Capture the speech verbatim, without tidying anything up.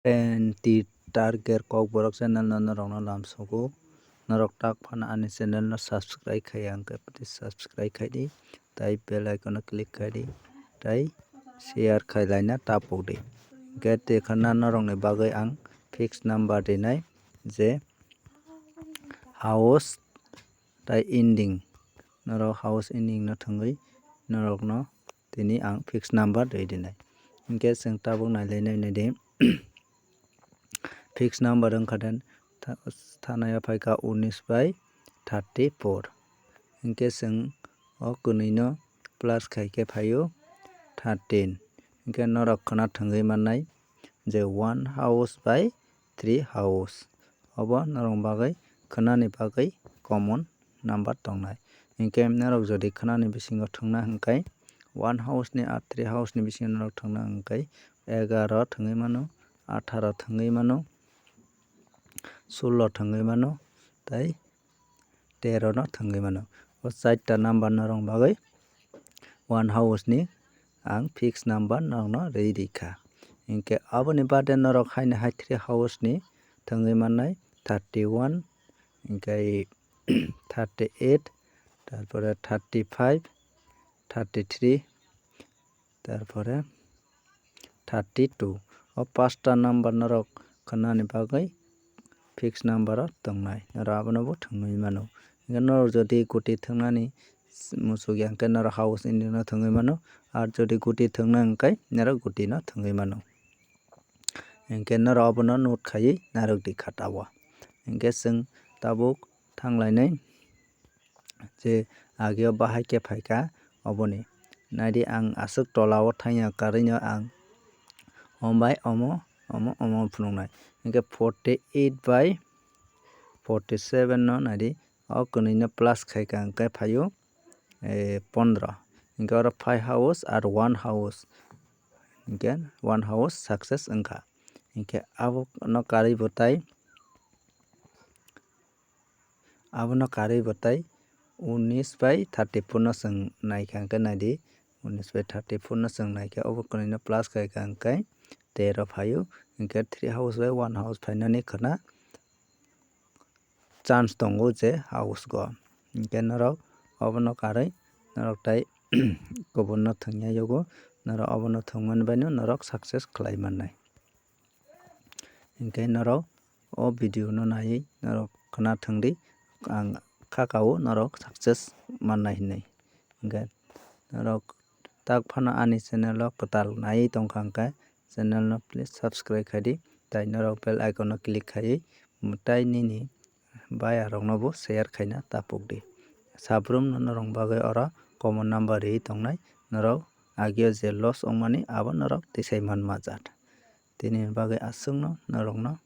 Anti target Kokborok channel no norokno lamsogo. Norok tak phano ani channel no subscribe khaiya hwnkhe please subscribe khaidi. Tai bell icon no click khaidi. Tai share khailaina tapokdi. Hwnkhe tei khana norokni bagwi ang fixed number rinai je house tai ending. Norok house ending no thwngwi norokno tini ang fixed number ri rinai. Hwnkhe chwng tabuk nailainai naidi. Fixed number wngkha den tha-, thanaya phaikha unis bai thirty four. Hwnkhe chwng o kwnwino plus khaikhe phaio thirteen. Hwnkhe norok khwna thwngwi mannai je one house bai three house. Obo norok bagwi khwnani bagwi common number tongnai. Hwnkhe norok jodi khwnani bisingo thwngna hwnkhe one house ni ar three house ni bisingo norok thwngna hwnkhe egaro thwngwi mano, atharo thwngwi mano, sullo thwngwi mano, tai tero no thwngwi mano. O chaita number norok bagwi one house ni ang fixed number norokno rwi rikha. Hinkhe aboni baade norok haino hai three house ni thwngwi mannai thirty one, hinkhe thirty eight, tarpore thirty five, thirty three, tarpore thirty two. O pasta number norok khwnani bagwi fixed number o tongnai, norok abono bo thwngwi mano. Hinkhe norok jodi guti thwngnani muchuk ya hinkhe norok house ending no thwngwi mano, ar jodi guti thwngna hinkhe norok guti no thwngwi mano. Hinkhe norok abono note khaiwi narwk di kha tabuk. Hinkhe chwng tabuk thanglainai je ageo bahai khe phaikha oboni. Naidi ang aswk tola o thangya karwino ang omo bai omo, omo, omo phunuknai. Hinkhe forty eight bai forty seven no naidi o kwnwino plus khaikha hinkhe phaio, eh, pondro. Hinkhe oro five house ar one house. Hinkhe one house success wngkha. Hinkhe abono karwi bo tai, abono karwi bo tai unis bai thirty four no chwng naikha hinkhe naidi, unis bai thirty four no chwng naikhe obo kwnwino plus khaikha hinkhe tero phaio, hinkhe three house bai one house phainani khwna chance tongo je house go. Hinkhe norok obono karwi norok tai kubunno thwngya yago, norok obono thwngmani baino norok success khlai mannai. Hinkhe norok o video no naiwi norok khwna thwngdi, ang kha kao norok success mannai hinwi. Hinkhe norok tak phano ani channel o kwtal naiwi tongkha hinkhe channel no please subscribe khaidi, tai norok bell icon no click khaiwi mwtai nini bayarokno bo share khaina tapukdi. Sabrum no norok bagwi oro common number riwi tongnai, norok agio je loss wngmani abo norok tisai man majat. Tini bagwi aswkno norokno